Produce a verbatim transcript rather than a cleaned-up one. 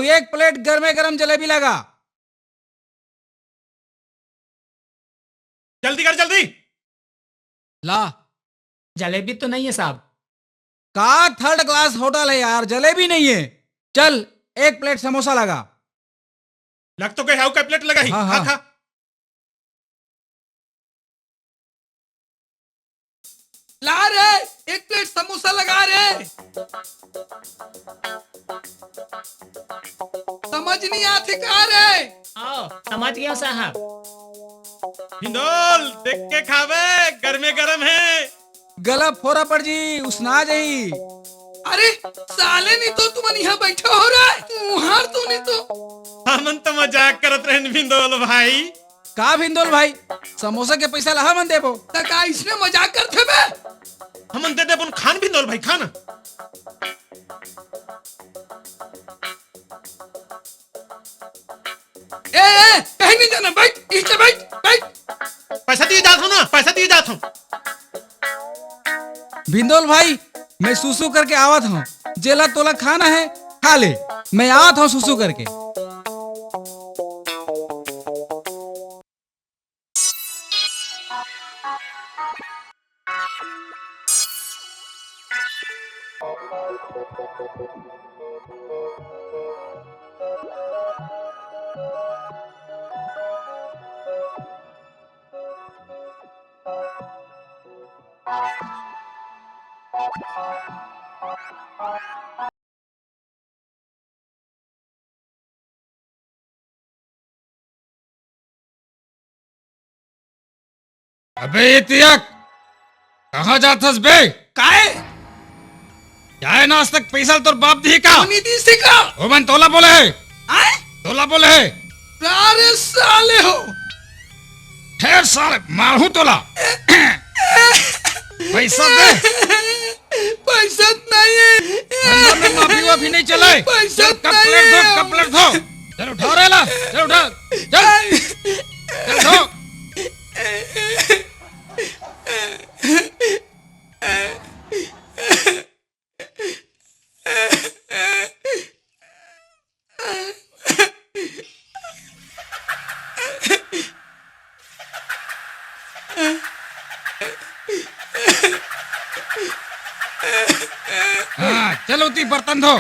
एक प्लेट गरमे गरम जलेबी लगा। जल्दी कर, जल्दी। ला। जलेबी तो नहीं है साहब। का थर्ड क्लास होटल है यार, जलेबी नहीं है। चल, एक प्लेट समोसा लगा। लग तो गए, हाउ का प्लेट लगा ही। हाँ, खा, हाँ। खा। ला रे, एक प्लेट समोसा लगा रे। समझ नहीं आथे का रे? आओ, समझ गया साहब। भिंदोल, देख के खावे, गरमे गरम है। गला फोरा पड़ जी, उसना जाही। अरे साले, नहीं तो तुमन यहाँ बैठा हो रे, मुहार तो नहीं तो। हमन तो मजाक करत रहन भिंदोल भाई। का भिंदोल भाई, समोसा के पैसा ला हमन देबो। त का इसने मजाक करथे बे? हमन दे देबो, खान भिंदोल भाई, खान। ए, ए, कहीं नहीं जाना, बैठ, इस पे बैठ, बैठ। पैसा दिए जात हो ना, पैसा दिए जात हो। भिंदोल भाई, मैं सुसु करके आवत हूँ, जेला तोला खाना है, खा ले, मैं आवत हूँ सुसु करके। अबे ये तियक, कहाँ जात हस बे? काय? जाए ना, आज तक पैसा तोर बाप दिही का? कोनी दिस का? ओ मन तोला बोले है। आय? तोला बोले है। अरे साले हो। ठहर साले, मारहूं तोला। पैसा दे। पैसा नहीं है। धंधा में माफी वाफी नहीं चले। पैसा चल, कप नहीं प्लेट धो, है। कप प्लेट धो। चल उठा रे ला, चल उठा। चल। चल धो। हाँ, चल उती बर्तन धो।